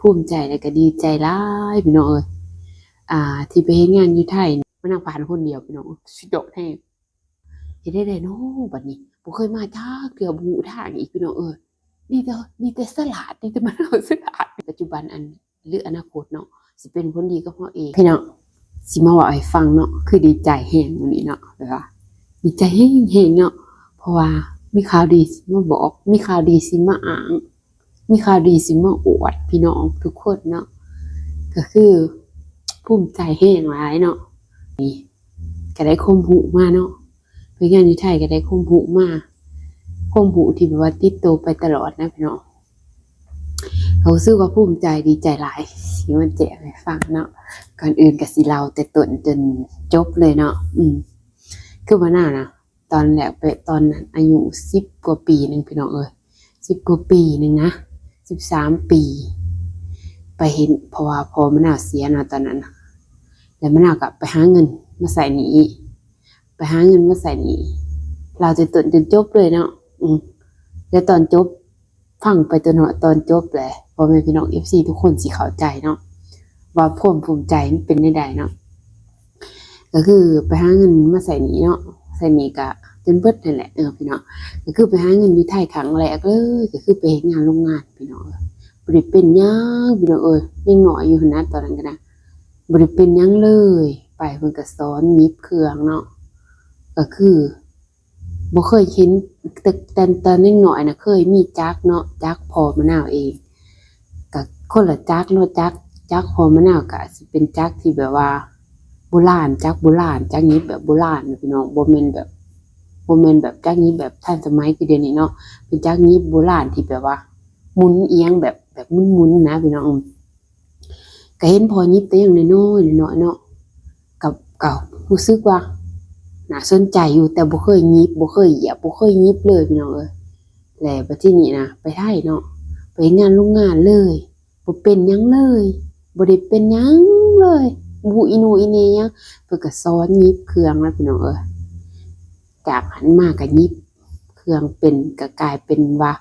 ພູມໃຈ ແລ້ວກໍດີໃຈຫຼາຍພີ່ນ້ອງເອີຍ ອ່າ ທີ່ໄປເຮັດງານຢູ່ໄທ ມານັ່ງຜ່ານຄົນດຽວພີ່ນ້ອງ ສຸດຍອດແຮງ. ເຮັດໄດ້ໃດເນາະບັດນີ້ ບໍ່ເຄີຍມາຈັກເທື່ອ ບໍ່ຮູ້ທາງອີກພີ່ນ້ອງເອີຍ. ດີແຕ່ ດີແຕ່ສະຫຼາດ ດີແຕ່ມັນເອົາສະຫຼາດ. ປັດຈຸບັນອັນ ຫຼືອະນາຄົດເນາະ ຊິເປັນຜົນດີກັບເຮົາເອງ. ພີ່ນ້ອງ ຊິມາເວົ້າໃຫ້ຟັງເນາະ ຄືດີໃຈແຮງມື້ນີ້ເນາະ ແບບວ່າດີໃຈແຮງໆເນາະ ເພາະວ່າມີຂ່າວດີຊິມາບອກ ມີຂ່າວດີຊິມາອ້າງ ມີຂ່າວດີຊິມາອວດພີ່ນ້ອງທຸກຄົນເນາະ ກໍຄືພູມໃຈແຮງຫຼາຍເນາະ. ນີ້ ກໍໄດ້ຄວາມຮູ້ມາເນາະ ໄປງານຢູ່ໄທກໍໄດ້ຄວາມຮູ້ມາ ຄວາມຮູ້ທີ່ແບບວ່າຕິດໂຕໄປຕະຫຼອດນະພີ່ນ້ອງ. ກໍຮູ້ສຶກວ່າພູມໃຈ ດີໃຈຫຼາຍ ທີ່ມາແຈ້ງໃຫ້ຟັງເນາະ. ກ່ອນອື່ນກໍຊິເລົ່າແຕ່ຕົ້ນຈົນຈົບເລີຍເນາະ. ອືມ ຄືວ່າໜ້ານະ ຕອນແລກໄປ ຕອນນັ້ນອາຍຸສິບກວ່າປີໜຶ່ງ ພີ່ນ້ອງເອີຍ ສິບກວ່າປີໜຶ່ງນະ ສິບສາມປີ ໄປເຫັນ ເພາະວ່າພໍ່ມະນາວເສຍເນາະຕອນນັ້ນນະ ແລ້ວມະນາວກໍໄປຫາເງິນມາໃຊ້ໜີ້ ໄປຫາເງິນມາໃຊ້ໜີ້ ເລົ່າແຕ່ຕົ້ນຈົນຈົບເລີຍເນາະ. ອືມ ແລ້ວຕອນຈົບ ຟັງໄປຈົນຮອດຕອນຈົບແຫຼະ ພໍ່ແມ່ພີ່ນ້ອງເອັຟຊີທຸກຄົນຊິເຂົ້າໃຈເນາະ ວ່າຄວາມພູມໃຈມັນເປັນແນວໃດເນາະ. ກໍຄືໄປຫາເງິນມາໃຊ້ໜີ້ເນາະ ໃຊ້ໜີ້ກະຈົນເບິດຫັ້ນແຫຼະ ເອີ ພີ່ນ້ອງ. ກໍຄືໄປຫາເງິນຢູ່ໄທຄັ້ງແລກເລີຍ ກໍຄືໄປເຮັດງານໂຮງງານພີ່ນ້ອງ ບໍ່ໄດ້ເປັນຫຍັງພີ່ນ້ອງເອີຍ ຍັງນ້ອຍຢູ່ຫັ້ນນະ ຕອນນັ້ນກໍນະ ບໍ່ໄດ້ເປັນຫຍັງເລີຍ. ໄປເພິ່ນກໍສອນຫຍິບເຄື່ອງເນາະ ກໍຄື ບໍ່ເຄີຍເຫັນ ແຕ່ ແຕ່ ແຕ່ຍັງນ້ອຍນະ ເຄີຍມີຈັກເນາະ ຈັກພໍ່ມະນາວເອງ ກະຄົນລະຈັກເນາະ ຈັກ ຈັກພໍ່ມະນາວກະຊິເປັນຈັກທີ່ແບບວ່າໂບລານ ຈັກໂບລານ ຈັກຫຍິບແບບໂບລານນະພີ່ນ້ອງ ບໍ່ແມ່ນແບບ ບໍ່ແມ່ນແບບຈັກຫຍິບແບບທັນສະໄໝຄືດຽວນີ້ເນາະ ເປັນຈັກຫຍິບໂບລານທີ່ແບບວ່າໝູນອຽງແບບ ແບບໝູນໆນະພີ່ນ້ອງ. ກໍເຫັນພໍ່ຫຍິບແຕ່ຍັງນ້ອຍໆ ນ້ອຍໆເນາະ ກໍ ກໍຮູ້ສຶກວ່າໜ້າສົນໃຈຢູ່ ແຕ່ບໍ່ເຄີຍຫຍິບ ບໍ່ເຄີຍຢຽບ ບໍ່ເຄີຍຫຍິບເລີຍພີ່ນ້ອງເອີຍ. ແລ້ວບັດທີນີ້ນະ ໄປໄທເນາະ ໄປເຮັດງານໂຮງງານເລີຍ ບໍ່ເປັນຫຍັງເລີຍ ບໍ່ໄດ້ເປັນຫຍັງເລີຍ ບໍ່ຮູ້ອີໂໜອີເໜຫຍັງ ເພິ່ນກໍສອນຫຍິບເຄື່ອງນະພີ່ນ້ອງເອີຍ. ຈາກຫັ້ນມາກໍຫຍິບເຄື່ອງເປັນ ກໍກາຍເປັນວ່າ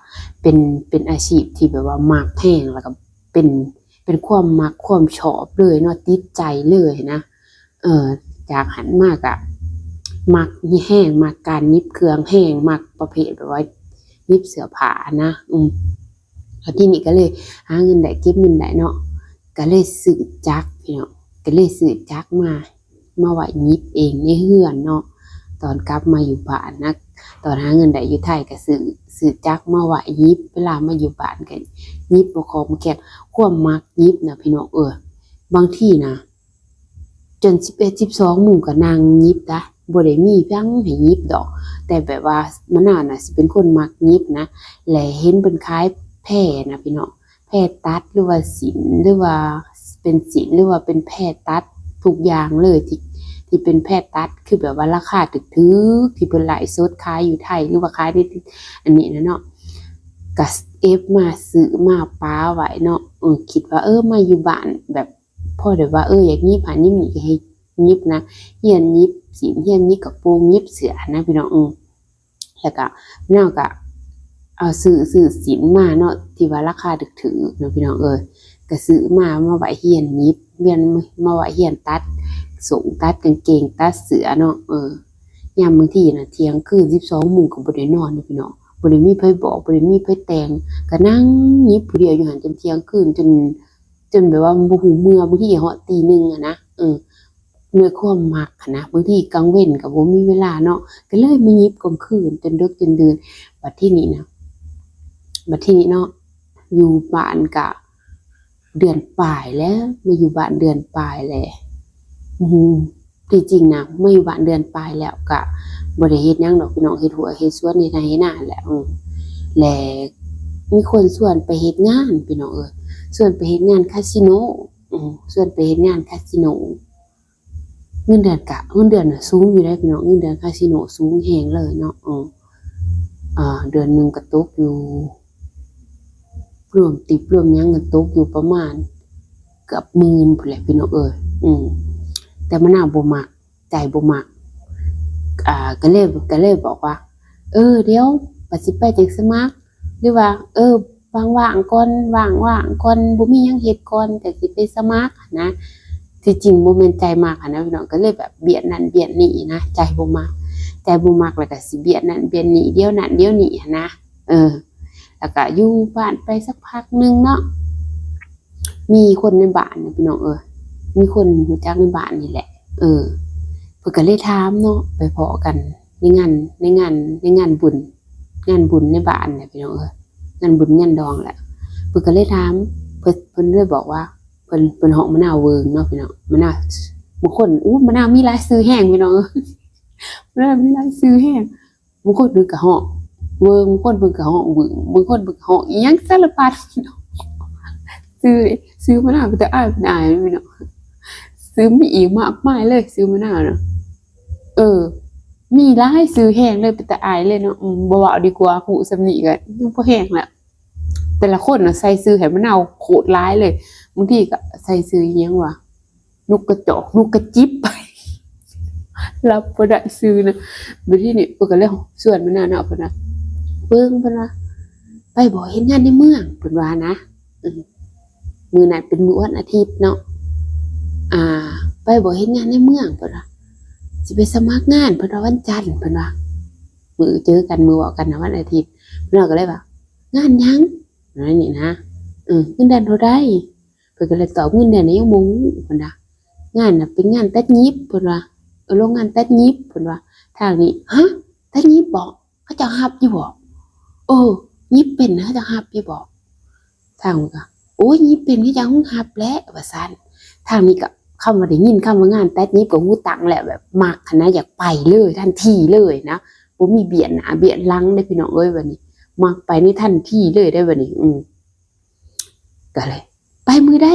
ເປັນ ເປັນອາຊີບທີ່ແບບວ່າມັກແຮງ ແລ້ວກໍເປັນ ເປັນຄວາມມັກຄວາມຊອບເລີຍເນາະ ຕິດໃຈເລີຍນະ. ເອີ ຈາກຫັ້ນມາກໍມັກແຮງ ມັກການຫຍິບເຄື່ອງແຮງ ມັກປະເພດແບບວ່າຫຍິບເສື້ອຜ້ານະ. ອືມ ແລ້ວທີນີ້ກໍເລີຍຫາເງິນໄດ້ ເກັບເງິນໄດ້ເນາະ ກໍເລີຍຊື້ຈັກພີ່ນ້ອງ ກໍເລີຍຊື້ຈັກມາ ມາໄວ້ຫຍິບເອງໃນເຮືອນເນາະ. ຕອນກັບມາຢູ່ບ້ານນະ ຕອນຫາເງິນໄດ້ຢູ່ໄທກໍຊື້ ຊື້ຈັກມາໄວ້ຫຍິບ ເວລາມາຢູ່ບ້ານກໍຫຍິບບໍ່ຄ່ອງບໍ່ແຄ້ນ. ຄວາມມັກຫຍິບນະພີ່ນ້ອງເອີຍ ບາງທີນະ ຈົນສິບເອັດ ສິບສອງໂມງກໍນັ່ງຫຍິບນະ ບໍ່ໄດ້ມີຫຍັງໃຫ້ຫຍິບດອກ ແຕ່ແບບວ່າມະນາວນະຊິເປັນຄົນມັກຫຍິບນະ ແລະເຫັນເພິ່ນຂາຍແພນະພີ່ນ້ອງ ແພຕັດ ຫຼືວ່າສິ້ນ ຫຼືວ່າເປັນສິ້ນ ຫຼືວ່າເປັນແພຕັດ ທຸກຢ່າງເລີຍ ທີ່ ທີ່ເປັນແພຕັດ ຄືແບບວ່າລາຄາຖືກໆ ທີ່ເພິ່ນໄລຟ໌ສົດຂາຍຢູ່ໄທ ຫຼືວ່າຂາຍໃນອັນນີ້ນະເນາະ ກະເກັບມາ ຊື້ມາປະໄວ້ເນາະ. ເອີ ຄິດວ່າ ເອີ ມາຢູ່ບ້ານແບບ ພໍໄດ້ວ່າ ເອີ ຢາກຫຍິບຫັ້ນຫຍິບນີ້ ກໍໃຫ້ຫຍິບນະ ຮຽນຫຍິບສິ້ນ ຮຽນຫຍິບກະໂປງ ຫຍິບເສື້ອນະພີ່ນ້ອງ. ເອີ ແລ້ວກະນາງກະເອົາ ຊື້ ຊື້ສິ້ນມາເນາະ ທີ່ວ່າລາຄາຖືກໆເນາະພີ່ນ້ອງເອີຍ ກະຊື້ມາ ມາໄວ້ຮຽນຫຍິບ ຮຽນ ມາໄວ້ຮຽນຕັດສົ້ງ ຕັດກາງເກງ ຕັດເສື້ອເນາະ. ເອີ ຍາມບາງທີນະ ທ່ຽງຄືນ ສິບສອງໂມງກໍບໍ່ໄດ້ນອນເດ້ພີ່ນ້ອງ ບໍ່ໄດ້ມີໃຜບອກ ບໍ່ໄດ້ມີໃຜແຕ່ງ ກໍນັ່ງຫຍິບຜູ້ດຽວຢູ່ຫັ້ນຈົນທ່ຽງຄືນ ຈົນ ຈົນແບບວ່າບໍ່ຮູ້ເມື່ອ ບາງທີຮອດຕີໜຶ່ງຫັ້ນນະ. ເອີ ດ້ວຍຄວາມມັກຫັ້ນນະ ບາງທີກາງເວັນກໍບໍ່ມີເວລາເນາະ ກໍເລີຍມາຫຍິບກາງຄືນຈົນເດິກຈົນດື່ນ. ບັດທີນີ້ນະ ບັດທີນີ້ເນາະ ຢູ່ບ້ານກະເດືອນປາຍແລ້ວ ມາຢູ່ບ້ານເດືອນປາຍແລ້ວ. ອືມ ທີ່ຈິງນະ ມາຢູ່ບ້ານເດືອນປາຍແລ້ວກະບໍ່ໄດ້ເຮັດຫຍັງດອກພີ່ນ້ອງ ເຮັດຮົ້ວເຮັດສວນ ເຮັດໄຮ່ເຮັດນາແຫຼະ. ອືມ ແລະ ມີຄົນຊວນໄປເຮັດງານພີ່ນ້ອງເອີຍ ຊວນໄປເຮັດງານຄາສິໂນ. ອືມ ຊວນໄປເຮັດງານຄາສິໂນ ເງິນເດືອນກະ ເງິນເດືອນນະສູງຢູ່ເດ້ພີ່ນ້ອງ ເງິນເດືອນຄາສິໂນສູງແຮງເລີຍເນາະ. ເອີ ອ່າ ເດືອນໜຶ່ງກໍຕົກຢູ່ ລວມຕິບລວມຫຍັງກໍຕົກຢູ່ປະມານເກືອບໝື່ນພຸ້ນແຫຼະພີ່ນ້ອງເອີຍ. ອືມ ແຕ່ມະນາວບໍ່ມັກ ໃຈບໍ່ມັກ ອ່າ ກໍເລີຍ ກໍເລີຍບອກວ່າ ເອີ ດຽວ ປະ ຊິໄປຈັ່ງສະໝັກ ຫຼືວ່າ ເອີ ວ່າງໆກ່ອນ ວ່າງໆກ່ອນ ບໍ່ມີຫຍັງເຮັດກ່ອນ ກໍຊິໄປສະໝັກຫັ້ນນະ. ທີ່ຈິງບໍ່ແມ່ນໃຈມັກຫັ້ນນະພີ່ນ້ອງ ກໍເລີຍແບບບຽດນັ້ນບຽດນີ້ນະ ໃຈບໍ່ມັກ ໃຈບໍ່ມັກ ແລ້ວກໍຊິບຽດນັ້ນບຽດນີ້ ດຽວນັ້ນດຽວນີ້ຫັ້ນນະ. ເອີ ແລ້ວກໍຢູ່ບ້ານໄປສັກພັກໜຶ່ງເນາະ ມີຄົນໃນບ້ານນະພີ່ນ້ອງເອີຍ ມີຄົນຮູ້ຈັກໃນບ້ານນີ້ແຫຼະ. ເອີ ເພິ່ນກໍເລີຍຖາມເນາະ ໄປພໍ້ກັນໃນງານ ໃນງານ ໃນງານບຸນ ງານບຸນໃນບ້ານນະພີ່ນ້ອງເອີຍ ງານບຸນງານດອງແຫຼະ. ເພິ່ນກໍເລີຍຖາມ ເພິ່ນ ເພິ່ນເລີຍບອກວ່າ ເພິ່ນ ເພິ່ນຮ້ອງມະນາວເວີງເນາະພີ່ນ້ອງ ມະນາວ ບາງຄົນ ອູ້ ມະນາວມີຫຼາຍຊື່ແຮງພີ່ນ້ອງເອີຍ ມະນາວມີຫຼາຍຊື່ແຮງ. ບາງຄົນເພິ່ນກໍຮ້ອງເວີງ ບາງຄົນເພິ່ນກໍຮ້ອງບຶ້ງ ບາງຄົນເພິ່ນກໍຮ້ອງອີ່ຫຍັງສາລະພັດ ຊື່ ຊື່ມັນນະເປັນຕາອາຍເປັນອາຍເນາະ ຊື່ມີອີກມາກມາຍເລີຍ ຊື່ມັນນະນະ. ເອີ ມີຫຼາຍຊື່ແຮງເລີຍ ເປັນຕາອາຍເລີຍເນາະ. ອືມ ບໍ່ເວົ້າດີກວ່າ ຮູ້ສ່ຳນີ້ກໍຍັງພໍແຮງລະ. ແຕ່ລະຄົນນະໃສ່ຊື່ໃຫ້ມະນາວໂຄດຫຼາຍເລີຍ ບາງທີກໍໃສ່ຊື່ອີ່ຫຍັງວະ ນົກກະຈອກ ນົກກະຈິບ ໄປ ຮັບບໍ່ໄດ້ຊື່ນະ. ບັດທີນີ້ເພິ່ນກໍເລີຍຊວນມານະເນາະ ເພິ່ນວ່າ ເບິ່ງ ເພິ່ນວ່າ ໄປບໍ່ເຮັດງານໃນເມືອງ ເພິ່ນວ່ານະ. ອືມ ມື້ນັ້ນເປັນມື້ວັນອາທິດເນາະ ອ່າ ໄປບໍ່ເຮັດງານໃນເມືອງ ເພິ່ນວ່າ ຊິໄປສະໝັກງານ ເພິ່ນວ່າ ວັນຈັນ ເພິ່ນວ່າ ມື້ເຈີກັນ ມື້ເວົ້າກັນນະ ວັນອາທິດ. ເພິ່ນກໍເລີຍວ່າ ງານຫຍັງ ອັນນີ້ນະ ເອີ ເງິນເດືອນເທົ່າໃດ ເພິ່ນກໍເລີຍຕອບ ເງິນເດືອນນະຍັງບໍ່ຮູ້ ເພິ່ນວ່າ ງານນະເປັນງານຕັດຫຍິບ ເພິ່ນວ່າ ເອີ ໂລງງານຕັດຫຍິບ ເພິ່ນວ່າ. ທາງນີ້ ຮະ ຕັດຫຍິບບໍ ເຂົາເຈົ້າຮັບຢູ່ບໍ ເອີ ຫຍິບເປັນນະ ເຂົາເຈົ້າຮັບຢູ່ບໍ. ທາງນີ້ກໍ ໂອ້ຍ ຫຍິບເປັນ ເຂົາເຈົ້າຮັບແຫຼະ ວ່າຊັ້ນ. ທາງນີ້ກໍ ຄຳວ່າໄດ້ຍິນຄຳວ່າງານຕັດຫຍິບກໍຫູຕັ້ງແລ້ວ ແບບມັກຫັ້ນນະ ຢາກໄປເລີຍ ທັນທີເລີຍນະ ບໍ່ມີບຽດໜ້າບຽດຫຼັງເດ້ພີ່ນ້ອງເອີຍ. ບັດນີ້ມັກໄປໃນທັນທີເລີຍເດ້ບັດນີ້. ອືມ ກໍເລີຍ ໄປມື້ໃດ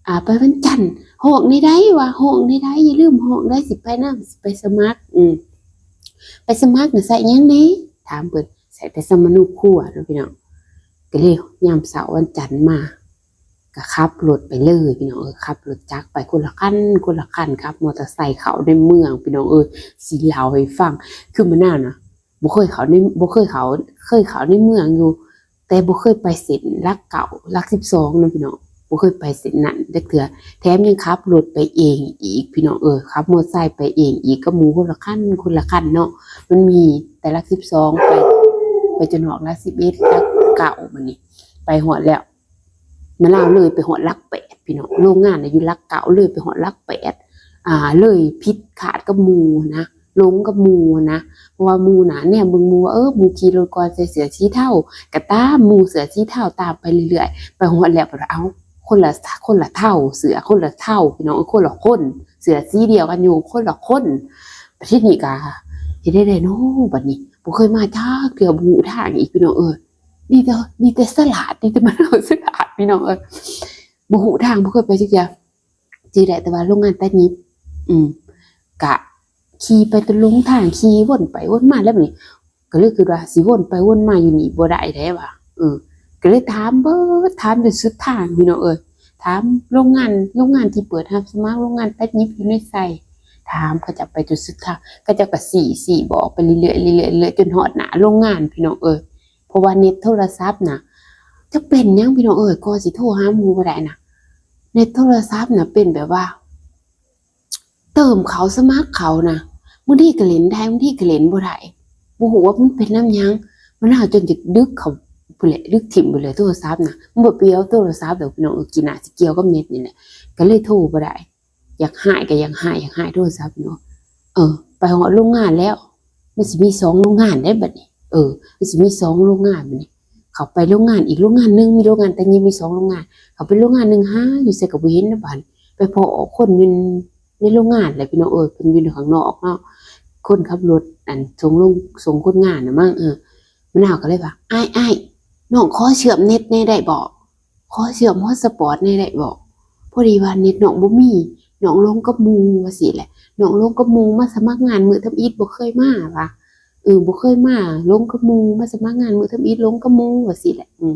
ອ່າ ໄປວັນຈັນ ຮ້ອງແນວໃດ ວ່າຮ້ອງແນວໃດ ຢ່າລືມຮ້ອງເດີ ຊິໄປນຳ ຊິໄປສະໝັກ ອືມ ໄປສະໝັກນະໃຊ້ຫຍັງແດ່ ຖາມເພິ່ນ. ໃຊ້ແຕ່ສຳມະໂນຄົວເນາະພີ່ນ້ອງ. ກໍເລີຍຍາມເຊົ້າວັນຈັນມາ ກໍຂັບລົດໄປເລີຍພີ່ນ້ອງເອີຍ ຂັບລົດຈັກໄປຄົນລະຄັນ ຄົນລະຄັນ ຂັບມໍເຕີໄຊເຂົ້າໃນເມືອງພີ່ນ້ອງເອີຍ. ຊິເລົ່າໃຫ້ຟັງ ຄືມະນາວນະ ບໍ່ເຄີຍເຂົ້າໃນ ບໍ່ເຄີຍເຂົ້າ ເຄີຍເຂົ້າໃນເມືອງຢູ່ ແຕ່ບໍ່ເຄີຍໄປເສັ້ນຫຼັກເກົ້າ ຫຼັກສິບສອງນະພີ່ນ້ອງ ບໍ່ເຄີຍໄປເສັ້ນນັ້ນຈັກເທື່ອ. ແຖມຍັງຂັບລົດໄປເອງອີກພີ່ນ້ອງເອີຍ ຂັບມໍເຕີໄຊໄປເອງອີກກັບໝູ່ຄົນລະຄັນ ຄົນລະຄັນເນາະ. ມັນມີແຕ່ຫຼັກສິບສອງໄປ ໄປຈົນຮອດຫຼັກສິບເອັດ ຫຼັກເກົ້າ ບັດນີ້ໄປຮອດແລ້ວ ມະນາວເລີຍໄປຮອດຫຼັກແປດພີ່ນ້ອງ. ໂລງງານນະຢູ່ຫຼັກເກົ້າ ເລີຍໄປຮອດຫຼັກແປດ ອ່າ ເລີຍຜິດຄາດກັບໝູ່ນະ ຫຼົງກັບໝູ່ນະ. ເພາະວ່າໝູ່ນະແນມເບິ່ງໝູ່ວ່າ ເອີ ໝູ່ຂີ່ລົດກ່ອນໃສ່ເສື້ອສີເທົາ ກໍຕາມໝູ່ເສື້ອສີເທົາຕາມໄປເລື້ອຍໆ. ໄປຮອດແລ້ວ ເພິ່ນວ່າ ເອົ້າ ຄົນລະ ຄົນລະເທົາ ເສື້ອຄົນລະເທົາພີ່ນ້ອງ ຄົນລະຄົນ ເສື້ອສີດຽວກັນຢູ່ ຄົນລະຄົນ. ບັດທີນີ້ກໍເຮັດແນວໃດເນາະ ບັດນີ້ບໍ່ເຄີຍມາຈັກເທື່ອ ບໍ່ຮູ້ທາງອີກພີ່ນ້ອງເອີຍ. ດີແຕ່ ດີແຕ່ສະຫຼາດ ດີແຕ່ມະນາວສະຫຼາດພີ່ນ້ອງເອີຍ ບໍ່ຮູ້ທາງ ບໍ່ເຄີຍໄປຈັກເທື່ອ. ຈື່ໄດ້ແຕ່ວ່າໂລງງານຕັດຫຍິບ ອືມ ກະຂີ່ໄປຕະຫຼົງທາງ ຂີ່ວົນໄປວົນມາແລ້ວບັດນີ້ ກໍເລີຍຄິດວ່າຊິວົນໄປວົນມາຢູ່ນີ້ບໍ່ໄດ້ແທ້ວ່າ ເອີ ກໍເລີຍຖາມເບີດ ຖາມຈົນສຸດທາງພີ່ນ້ອງເອີຍ. ຖາມໂລງງານ ໂລງງານທີ່ເປີດຮັບສະໝັກ ໂລງງານຕັດຫຍິບຢູ່ໃນໄຊ ຖາມເຂົາເຈົ້າໄປຈົນສຸດທາງ ເຂົາເຈົ້າກໍຊີ້ ຊີ້ບອກໄປເລື້ອຍໆ ເລື້ອຍໆ ເລື້ອຍໆ ຈົນຮອດໜ້າໂລງງານພີ່ນ້ອງເອີຍ. ເພາະວ່າເນັດໂທລະສັບນະ ຈັກເປັນຫຍັງພີ່ນ້ອງເອີຍ ກໍຊິໂທຫາໝູ່ບໍ່ໄດ້ນະ. ເນັດໂທລະສັບນະເປັນແບບວ່າ ເຕີມເຂົ້າສະໝັກເຂົ້ານະ ບາງທີກໍຫຼິ້ນໄດ້ ບາງທີກໍຫຼິ້ນບໍ່ໄດ້ ບໍ່ຮູ້ວ່າມັນເປັນນຳຫຍັງ. ມະນາວຈົນຈະດຶກເຂົ້າພຸ້ນແຫຼະ ດຶກຖິ້ມໄປເລີຍໂທລະສັບນະ. ມັນບໍ່ກ່ຽວໂທລະສັບດອກພີ່ນ້ອງເອີຍ ກິນໜ້າຊິກ່ຽວກັບເນັດນີ້ແຫຼະ ກໍເລີຍໂທບໍ່ໄດ້. ຢາກຮ້າຍກໍຢາກຮ້າຍ ຢາກຮ້າຍໂທລະສັບເນາະ. ເອີ ໄປຮອດໂລງງານແລ້ວ ມັນຊິມີສອງໂລງງານເດ້ບັດນີ້ ເອີ ມັນຊິມີສອງໂລງງານບັດນີ້. ເຂົ້າໄປໂລງງານອີກໂລງງານໜຶ່ງ ມີໂລງງານຕັດຫຍິບມີສອງໂລງງານ ເຂົ້າໄປໂລງງານໜຶ່ງ ຫາຢູ່ໃສກໍບໍ່ເຫັນນະ ບາດໄປພໍ້ຄົນຢູ່ໃນໂລງງານແຫຼະພີ່ນ້ອງເອີຍ ເພິ່ນຢູ່ຂ້າງນອກເນາະ ຄົນຂັບລົດ ອັນ ສົ່ງລົງ ສົ່ງຄົນງານນະມັ້ງ ເອີ. ມະນາວກໍເລີຍວ່າ ອ້າຍ ອ້າຍ ນ້ອງຂໍເຊື່ອມເນັດແດ່ໄດ້ບໍ່? ຂໍເຊື່ອມຮອດສະປອດແດ່ໄດ້ບໍ່? ພໍດີວ່າເນັດນ້ອງບໍ່ມີ ນ້ອງຫຼົງກັບໝູ່ ວ່າຊີ້ແຫຼະ ນ້ອງຫຼົງກັບໝູ່ ມາສະໝັກງານມື້ທຳອິດ ບໍ່ເຄີຍມາວ່າ ເອີ ບໍ່ເຄີຍມາ ຫຼົງກັບໝູ່ ມາສະໝັກງານມື້ທຳອິດ ຫຼົງກັບໝູ່ ວ່າຊີ້ແຫຼະ ອືມ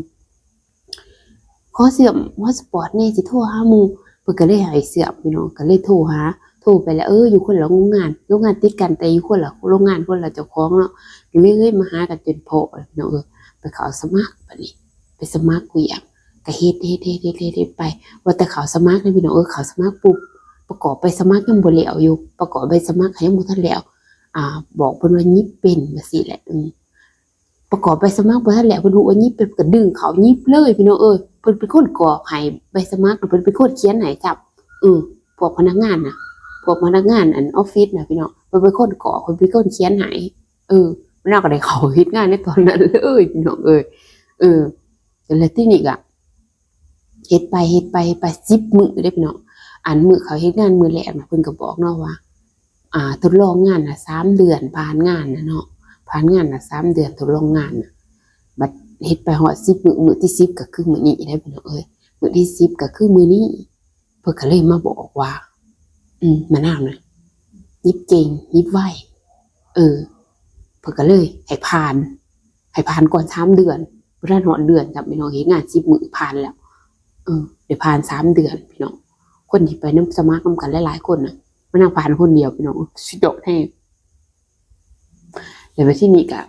ຂໍເຊື່ອມຮອດສະປອດແດ່ ຊິໂທຫາໝູ່. ເພິ່ນກໍເລີຍໃຫ້ເຊື່ອມ ພີ່ນ້ອງ ກໍເລີຍໂທຫາ ໂທໄປແລ້ວ ເອີ ຢູ່ຄົນລະໂຮງງານ ໂຮງງານຕິດກັນ ແຕ່ຢູ່ຄົນລະໂຮງງານ ຄົນລະເຈົ້າຂອງເນາະ ກໍເລີຍມາຫາກັນຈົນພໍ້ ພີ່ນ້ອງເອີຍ ໄປເຂົ້າສະໝັກ. ບັດນີ້ ໄປສະໝັກວຽກ ກະເຮັດ ເຮັດ ເຮັດ ເຮັດ ເຮັດ ເຮັດໄປ. ວ່າແຕ່ເຂົ້າສະໝັກນະພີ່ນ້ອງເອີຍ ເຂົ້າສະໝັກປຸບ ປະກອບໃບສະໝັກຍັງບໍ່ແລ້ວຢູ່ ປະກອບໃບສະໝັກຍັງບໍ່ທັນແລ້ວ. ອ່າ ບອກເພິ່ນວ່າຫຍິບເປັນ ວ່າຊີ້ແຫຼະ. ອືມ ປະກອບໃບສະໝັກບໍ່ທັນແລ້ວ ເພິ່ນຮູ້ວ່າຫຍິບເປັນ ກະດຶງເຂົ້າຫຍິບເລີຍພີ່ນ້ອງເອີຍ. ເພິ່ນເປັນຄົນກອກໃຫ້ໃບສະໝັກ ເພິ່ນເປັນຄົນຂຽນໃຫ້ຊ້ຳ. ເອີ ພວກພະນັກງານນະ ພວກພະນັກງານອັນອອບຟິດນະພີ່ນ້ອງ ເພິ່ນເປັນຄົນກອກ ເພິ່ນເປັນຄົນຂຽນໃຫ້. ເອີ ມັນເຮົາກະໄດ້ເຂົ້າເຮັດງານໃນຕອນນັ້ນເລີຍພີ່ນ້ອງເອີຍ. ເອີ ແລ້ວທີນີ້ກະເຮັດໄປ ເຮັດໄປ ເຮັດໄປ ສິບມື້ເດ້ພີ່ນ້ອງ. ອັນມື້ເຂົ້າເຮັດງານມື້ແລກນະ ເພິ່ນກະບອກເນາະວ່າ ອ່າ ທົດລອງງານນະສາມເດືອນ ຜ່ານງານນະເນາະ ຜ່ານງານນະສາມເດືອນ ທົດລອງງານນະ. ບັດເຮັດໄປຮອດສິບມື້ ມື້ທີສິບກະຄືມື້ນີ້ເດ້ພີ່ນ້ອງເອີຍ. ມື້ທີສິບກະຄືມື້ນີ້ ເພິ່ນກະເລີຍມາບອກວ່າ ອືມ ມະນາວນະ ຫຍິບເກັ່ງ ຫຍິບໄວ. ເອີ ເພິ່ນກະເລີຍໃຫ້ຜ່ານ ໃຫ້ຜ່ານກ່ອນສາມເດືອນ ບໍ່ທັນຮອດເດືອນຊ້ຳພີ່ນ້ອງ ເຮັດງານສິບມື້ຜ່ານແລ້ວ. ເອີ ໄດ້ຜ່ານສາມເດືອນພີ່ນ້ອງ. ຄົນທີ່ໄປນຳ ສະໝັກນຳກັນຫຼາຍໆຄົນນະ ມານາງຜ່ານຄົນດຽວພີ່ນ້ອງ ສຸດຍອດແຮງ. ແລ້ວບັດທີນີ້ກະ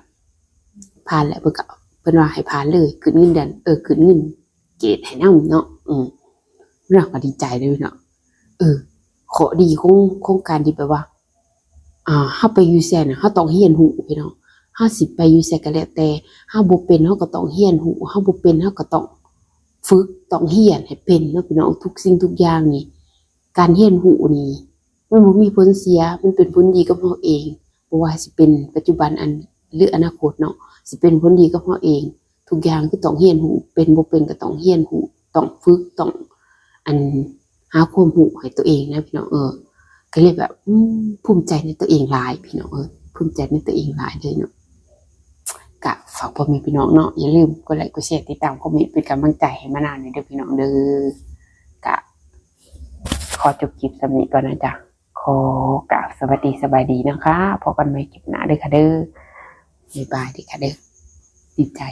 ຜ່ານແລ້ວ ເພິ່ນກະ ເພິ່ນວ່າໃຫ້ຜ່ານເລີຍ ຂຶ້ນເງິນເດືອນ ເອີ ຂຶ້ນເງິນເກດໃຫ້ນຳເນາະ. ອືມ ເຮົາກະດີໃຈເດ້ພີ່ນ້ອງ. ເອີ ເຄາະດີຂອງໂຄງການທີ່ແບບວ່າ ອ່າ ເຮົາໄປຢູ່ໃສນະ ເຮົາຕ້ອງຮຽນຮູ້ພີ່ນ້ອງ. ເຮົາຊິໄປຢູ່ໃສກະແລ້ວແຕ່ ເຮົາບໍ່ເປັນ ເຮົາກະຕ້ອງຮຽນຮູ້ ເຮົາບໍ່ເປັນ ເຮົາກະຕ້ອງຝຶກ ຕ້ອງຮຽນໃຫ້ເປັນເນາະພີ່ນ້ອງ. ທຸກສິ່ງທຸກຢ່າງນີ້ ການຮຽນຮູ້ນີ້ ມັນບໍ່ມີຜົນເສຍ ມັນເປັນຜົນດີກັບເຮົາເອງ. ບໍ່ວ່າຊິເປັນປັດຈຸບັນອັນ ຫຼືອະນາຄົດເນາະ ຊິເປັນຜົນດີກັບເຮົາເອງ. ທຸກຢ່າງຄືຕ້ອງຮຽນຮູ້ ເປັນບໍ່ເປັນກະຕ້ອງຮຽນຮູ້ ຕ້ອງຝຶກ ຕ້ອງ ອັນ ຫາຄວາມຮູ້ໃຫ້ຕົວເອງນະພີ່ນ້ອງເອີຍ. ກະເລີຍແບບ ອືມ ພູມໃຈໃນຕົວເອງຫຼາຍພີ່ນ້ອງເອີຍ ພູມໃຈໃນຕົວເອງຫຼາຍເລີຍເນາະ. ກະຝາກພໍ່ແມ່ພີ່ນ້ອງເນາະ ຢ່າລືມກົດໄລ ກົດແຊ ຕິດຕາມ ຄອມເມັນ ເປັນກຳລັງໃຈໃຫ້ມານາວແດ່ເດີພີ່ນ້ອງເດີ. ກະຂໍຈົບຄລິບສ່ຳນີ້ກ່ອນນະຈ໊ະ. ຂໍກ່າວສະຫວັດດີ ສະບາຍດີນະຄະ. ພົບກັນໃໝ່ຄລິບໜ້າເດີຄະເດີ. ບາຍບາຍເດີຄະເດີ. ດີໃຈ.